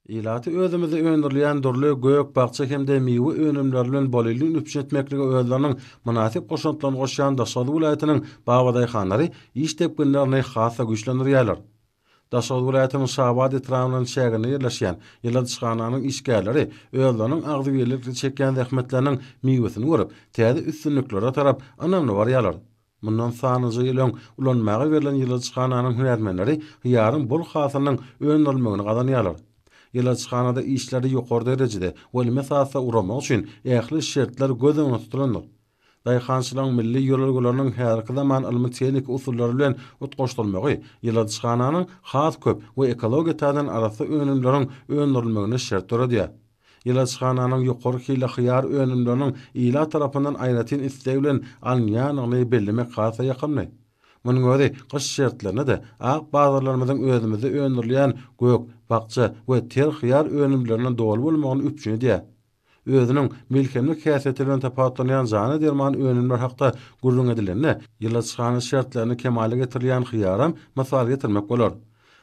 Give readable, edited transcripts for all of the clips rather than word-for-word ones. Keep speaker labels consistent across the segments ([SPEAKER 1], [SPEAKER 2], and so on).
[SPEAKER 1] Ilaty özümizde öndürilýän dürli gök-bakja hem-de miwe önümleri bilen bolelin üpjün etmeklige özleriniň mynasyp goşantlaryny goşýan Daşoguz welaýatynyň babadaýhanlary iş depginlerini has-da güýçlendirýärler. Daşoguz welaýatynyň Şabat etrabynyň çäginde ýerleşýän ýyladyşhananyň işgärleri özleriniň agzybirlikli çekýän zähmetleriniň miwesini görüp, täze üstünliklere tarap ynamly barýarlar. Mundan sanlyja ýyl öň ulanmaga berlen ýyladyşhananyň hünärmenleri hyýaryň bol hasylynyň öndürilmegini gazanýarlar. Ýyladyşhanada işleri ýokary derejede we ylmy esasda guramak üçin ähli şertler göz öňünde tutulandyr. Daýhançylygyň milli ýörelgeleriniň häzirki zaman ylmy-tehniki usullary bilen utgaşdyrylmagy ýyladyşhananyň has köp we ekologiýa taýdan arassa önümleriň öndürilmegine şert döredýär. Ýyladyşhananyň ýokary hilli hyýar önümleriniň ilat tarapyndan aýratyn isleg bilen alynýandygyny bellemek has-da ýakymly. Munuň özi gyş şertlerinde-de ak bazarlarymyzyň özümizde öndürilýän gök, bakja we ter hyýar önümlerinden doly bolmagyny üpjün edýär. Özüniň melhemlik häsiýeti bilen tapawutlanýan jana-derman önümler hakda gürrüň edilende, ýyladyşhana şertlerinde kemala getirilýän hyýaram mysal getirmek bolar.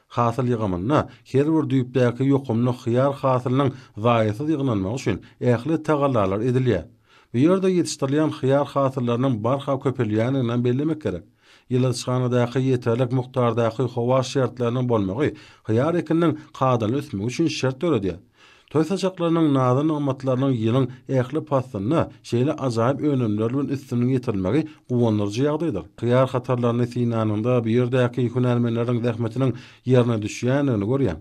[SPEAKER 1] Hasyl ýygymynda her bir düýpdäki ýokumly hyýar hasylynyň zaýasyz ýygnanmagy üçin ähli tagallalar edilýär. Bu ýerde ýetişdirilýän hyýar hasyllarynyň barha köpelýändiginem bellemek gerek. Ýyladyşhanadaky ýeterlik mukdardaky howa şertleriniň bolmagy hyýar ekininiň kadaly ösmegi üçin şert döredýär. Toý saçaklarynyň nazy-nygmatlarynyň ýylyň ähli paslynda şeýle ajaýyp önümler bilen üstüniň ýetirilmegi guwandyryjy ýagdaýdyr. Hyýar hatarlaryny synlanyňda bu ýerdäki hünärmenleriň zähmetiniň ýerine düşýändigini görýäň.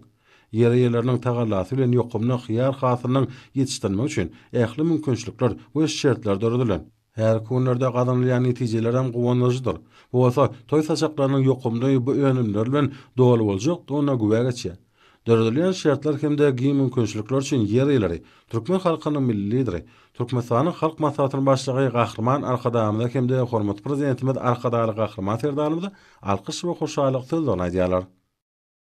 [SPEAKER 1] Ýer eýeleriniň tagallasy bilen ýokumly hyýar hasylynyň ýetişdirilmegi üçin ähli mümkinçilikler we şertler döredilen. Häzirki günlerde gazanylýan netijelerem guwandyryjydyr. Bu bolsa toý saçaklarynyň ýokumly bu önümler bilen doly boljakdygyna güwä geçýär. Döredilýän şertler hem-de giň mümkinçilikler üçin ýer eýeleri, türkmen halkynyň Milli Lideri, Türkmenistanyň Halk Maslahatynyň Başlygy Gahryman Arkadagymyza hem-de hormatly Prezidentimiz Arkadagly Gahryman Serdarymyza alkyş we hoşallyk sözlerini aýdýarlar.